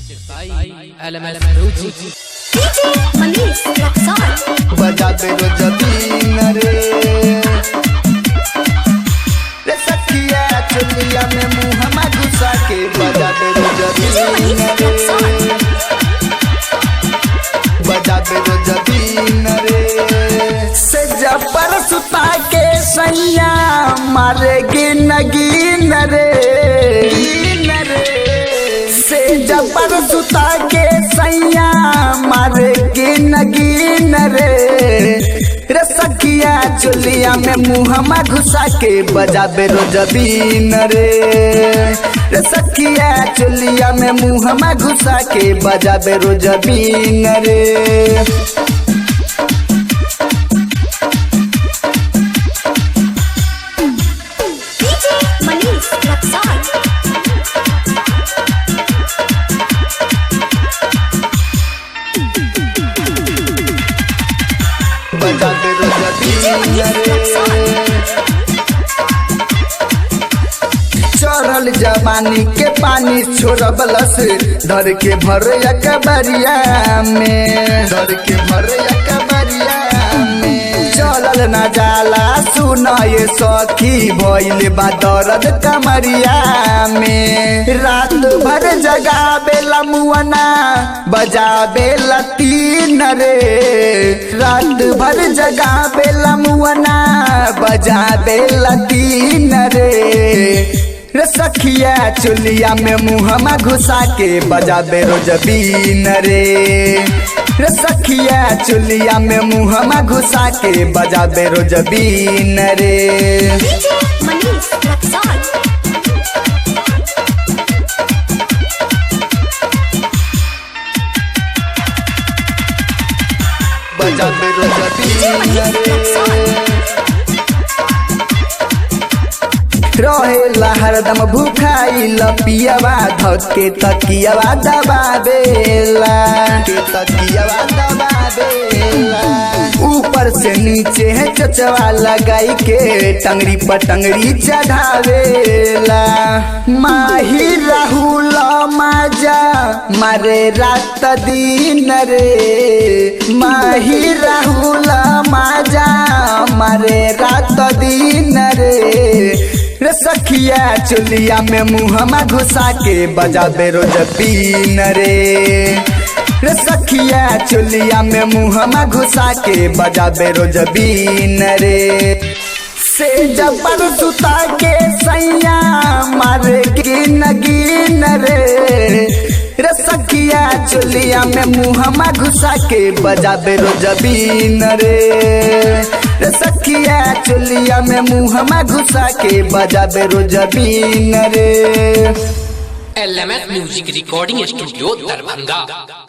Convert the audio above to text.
Presented by LMS Music. DJ Manish Raxaul. बजाबे रोजबीन रे, रे सखिया चुलिया में मुहमा घुसा के बजाबे रोजबीन रे, बजाबे रोजबीन रे। से जबर सुता के सैया मारे गिन गिन रे, गिन रे। से जबर सुता के सैया मारे गिन गिन रे, रे सखिया चुलिया में मुहमा घुसा के बजाबे रोजबीन रे, रे सखिया चुलिया में मुहमा घुसा के बजाबे रोजबीन रे। DJ Manish Raxaul. बजाबे रोजबीन रे। चढ़ल जवानी के पानी छोड़बलस धर के भर कबरिया में, धर के भर कबरिया में। चलल न जाला सुन ये सखी भइल बा दर्द कमरिया में। रात भर जगाबेला मुअना बजाबेला तीन रे, रात भर जगाबेला मुअना बजाबेला तीन रे, रे सखिया चुलिया में मुहमा घुसा के बजाबे रोजबीन रे, रे सखिया चुलिया में मुहमा घुसा के बजाबे रोजबीन रे। DJ Manish Raxaul. बजाबे रोजबीन रे। रहेला हरदम भूखाइल पियवा धके तकियवा दबावेला, के तकियवा दबावेला। ऊपर से नीचे है चचवा लगाई के टंगरी पर टंगरी चढ़ावेला। माही राहुल माजा मारे रात दिन रे, माही राहुल माजा मारे रात दिन रे, रे सखिया चुलिया में मुहमा घुसा के बजाबे रोजबीन रे, रे सखिया चुलिया में मुहमा घुसा के बजाबे रोजबीन रे। से जबर सुता के सैया मारे गिन गिन रे, रे सखिया चुलिया में मुहमा घुसा के बजाबे रोजबीन रे, रे सखिया चुलिया में मुहमा घुसा के बजाबे रोजबीन रे। LMS Music Recording Studio, Darbhanga.